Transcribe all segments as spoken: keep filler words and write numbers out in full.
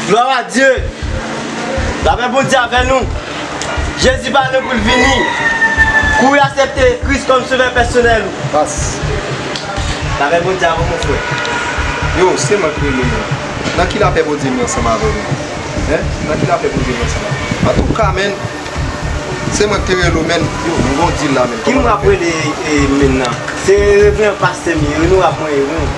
Glwa a Dye! Lapè Bondye avè nou! Jezi pale pou l vini! Kouri aksepte Kris kòm Sovè pèsonèl ou! Pas. Lapè Bondye avè w, mon frè! Yo, se mwen k rele w. Nan ki lapè Bondye m ye ansanm avè w? Hen? Nan ki lapè Bondye m ye ansanm avè w? Antouka, menn, se mwen k te rele w, menn. Yo, m gon dil la, menn. Ki moun w ap rele, e, menn nan? Se reveran pastè m ye, onorab mwen ye, wi.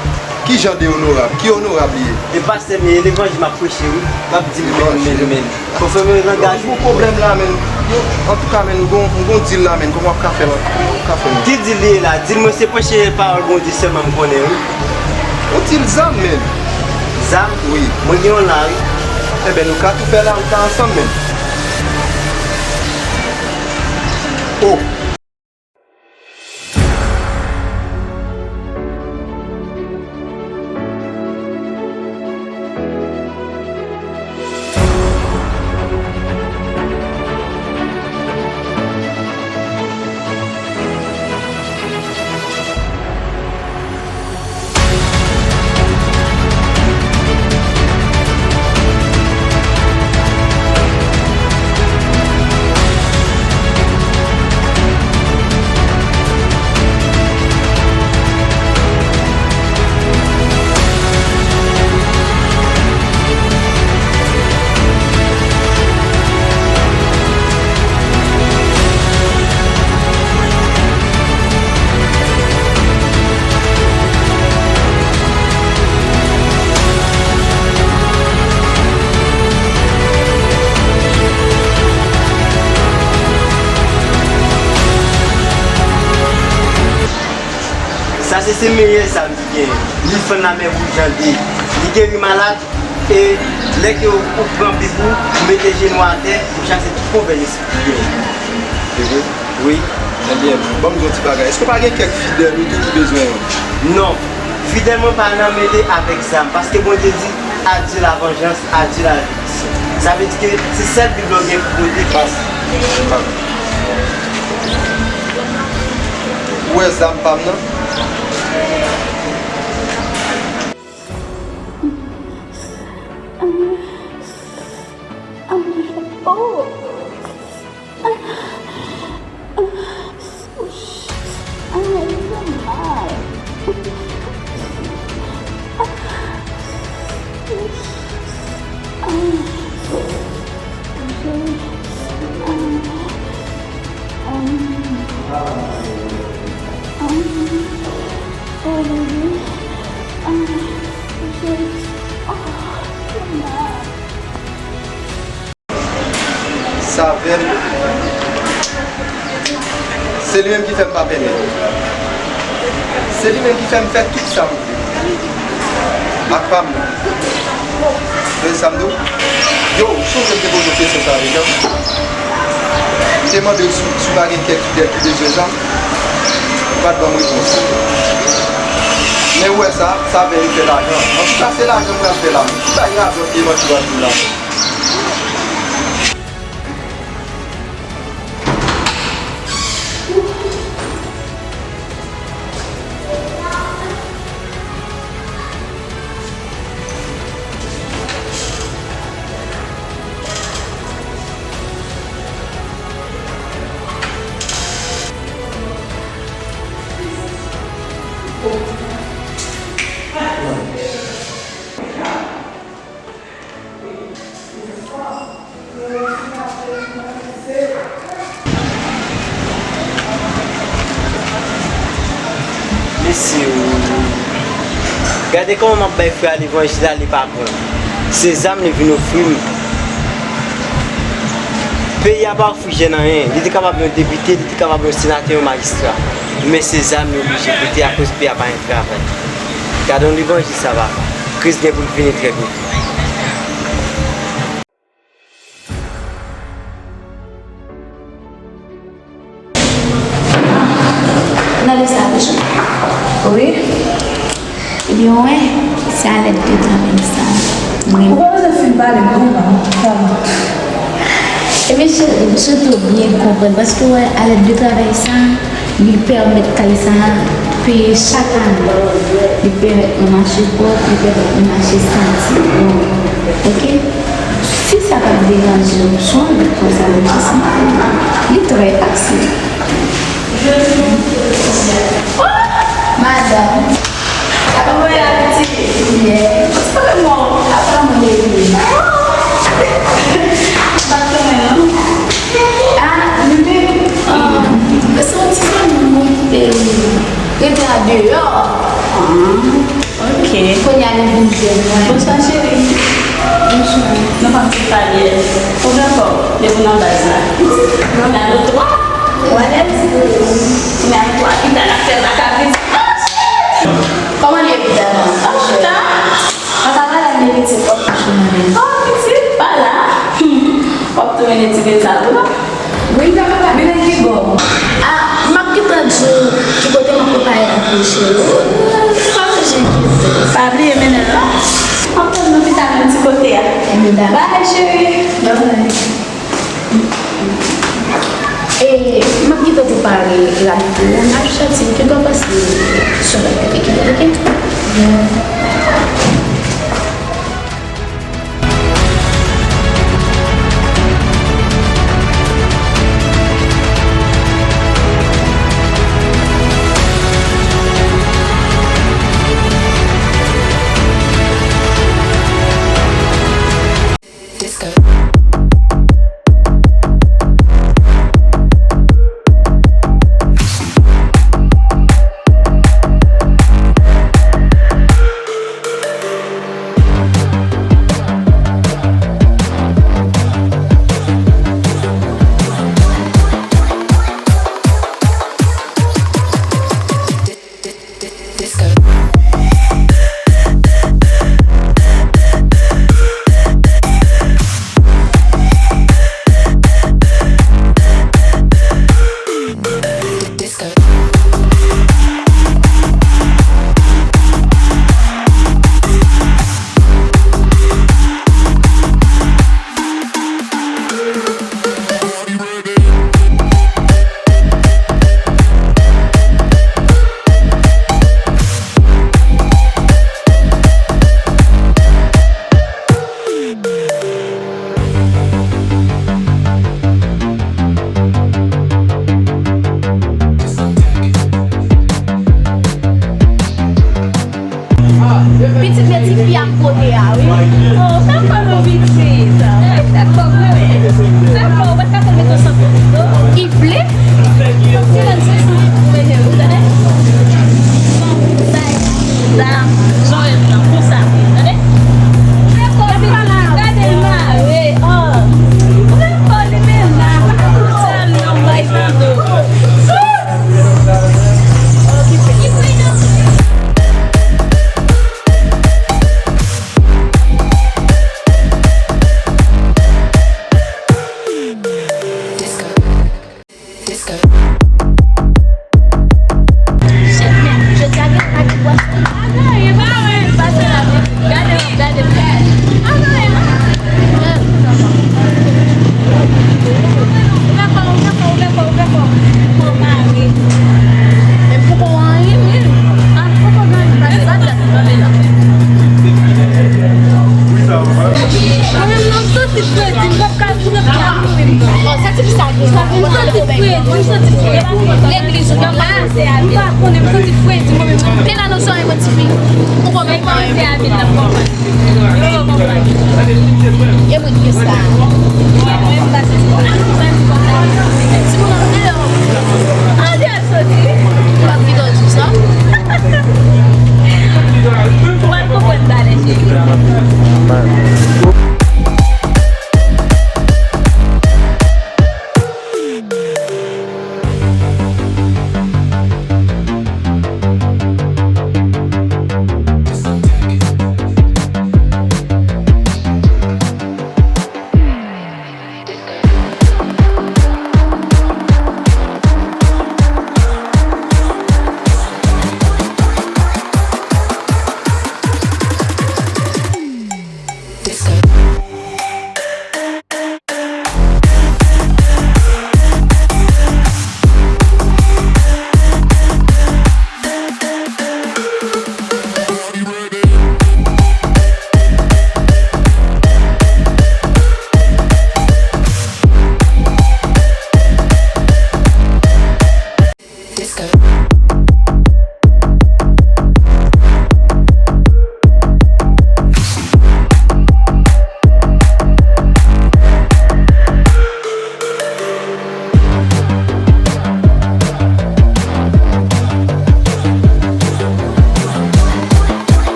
Ki jan de onorab? Ki onorab li ye? E pastè m ye, levanjil m ap preche, wi. W ap di m menn, menn, menn. Fò fè m langaj. Ou gon pwoblèm la, menn. Yo, antouka, menn, m gon, m gon dil la, menn. Kòman w ap ka fè, kòman w ap ka fè, menn? Ki dil li ye la? Dil mwen se preche pawòl Bondye sèlman m konnen, wi. Ou dil zam, menn. Zam? Wi. Mwen gen yon la, wi. Enben, nou ka tou fè la, nou ka ansanm, menn. Oh. Sa se, se meyè zam ki genyen. Li fann lamè wouj an de. Li geri malad. E lè ke w, ou pran Bib ou, ou mete jenou atè, ou chase tout movèz espri ki genyen. Se vre? Wi. Ebyen, ban m di w yon ti bagay. Èske w pa gen kèk fidèl ou tou ki bezwen yon? Non. Fidèl mwen pa nan mele avèk zam, paske Bondye di, "À Dieu la vengeance, à Dieu la rétribution." Sa vle di ke se sèl Bib la w gen pou pwoteje. Pas. Pas. Ou wè zam pa m nan? Oh! Avè m. Se li menm ki fè m pa pèmèt. Se li menm ki fè m fè tout sa m vle. Ak pa m nan. Tande sa m di w? Yo, ou sonje m te poze w kesyon sa a deja? M te mande w si, si w pa gen kèk fidèl ki bezwen zam, ou pa t ban m repons. Men ou wè sa, sa avè li fè lajan. Antouka, se lajan m pral fè la. Ki bay razon te manti w ap di la? Mesye, gade kòman m ap bay frè a levanjil la, li pa pran. Se zam li vin ofri m. Peyi a pa ofri jèn anyen. Li te kapab yon depite, li te kapab yon senatè, yon majistra. Men se zam li oblije pote akoz peyi a pa gen travay. Gade yon levanjil sa, papa. Kris gen pou l vini trè byento. Nan lè sa a toujou? Wi. Ebyen, w wè, se a lèd de travay sa a. Ou pa bezwen fin pale m konsa, non. Ebyen, cheri, m swete w byen konprann, paske w wè, a lèd de travay sa a, li pèmèt kay sa a peye chak ane. Li pèmèt mwen mache pwòp, li pèmèt mwen mache santi m bon. Oke? Si sa pa t deranje w, si w anvi konsa, nou jis mare. Li trè fasil. Oh! Madanm. Kòman w ye, pitit? Byen. Ou pa renmen w? Apa mwen leve. M pa t renmen, non. Ah, nou menm, ah, se yon ti zanmi mwen ki te rete a deyò. Ah. Ok. Kounye a li vin jwenn mwen. Bonswa, cheri. Bonswa. Nou pa t di pale. Ou fè kò, depi w nan baz la. Kounye a nou twa. Ou alèz? Kounye a nou twa. Pita n ap fè baka vit. Oh, shit! Kòman l ye, pita nan? Oh, chita. Papa pa la, men pitit, w ap touche mwen. Oh, pitit, pa la. W ap tou mennen ti beza tou la. Wi, m ta papa, men nan ki bò? Ah, m ap gentan di w ki kote m ap prepare pou ou, cheri. Pa bliye mennen l non. M ap tann nou pita menm ti kote a. Bye, cheri. Bye. E, m ap gentan prepare rad pou ou. N ap soti, gentan pase sou lòt kote ki bèl, oke? Pitit, men tifi a m pote a, wi. Oh, fè kò non, pitit. Fè kò, wi. Fè kò, ou pa t ka fè l mete w san pitit, non? Li vle? Ti rèn se san, ou bezwen, ou tande? Bon, bay, sa, zòrèt lan, konsa, tande? Fè kò, pitit, gade l mare, oh. Fè kò, li menm.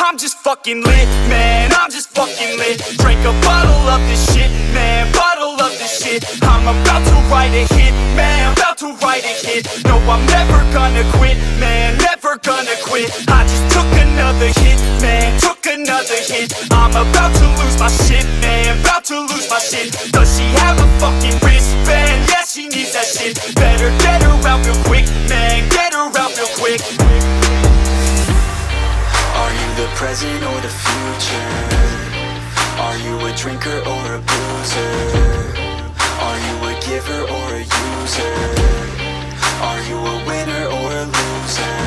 I'm just fucking lit, man, I'm just fucking lit. Drink a bottle of this shit, man, bottle of this shit. I'm about to write a hit, man, about to write a hit. No, I'm never gonna quit, man, never gonna quit. I just took another hit, man, took another hit. I'm about to lose my shit, man, about to lose my shit. Does she have a fucking wristband? Yeah, she needs that shit. Better get her out real quick, man, get her out real quick. Are you the present or the future? Are you a drinker or a boozer? Are you a giver or a user? Are you a winner or a loser?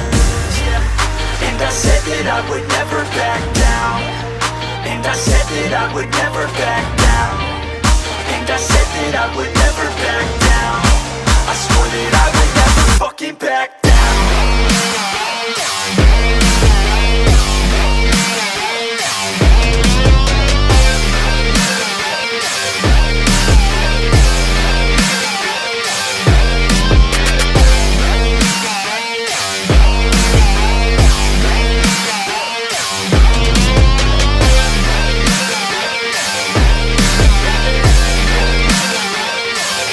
Yeah. And I said that I would never back down. And I said that I would never back down. And I said that I would never back down. I swore that I would never fucking back down.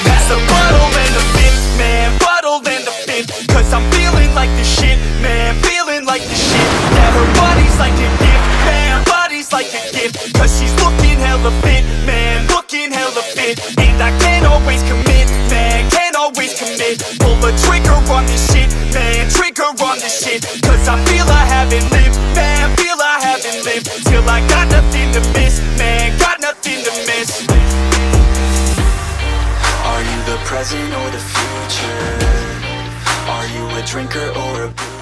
Pass a bottle and a fifth, man, bottle and a fifth. Cause I'm feeling like the shit, man, feeling like the shit. Yeah, her body's like a gift, man, body's like a gift. Cause she's looking hella fit, man, looking hella fit. And I can't always commit, man, can't always commit. Pull the trigger on this shit, man, trigger on this shit. Cause I feel I haven't lived, man, feel I haven't lived. Till I got nothing to miss, man, got nothing to miss. Are you the present or the future? Are you a drinker or a boozer?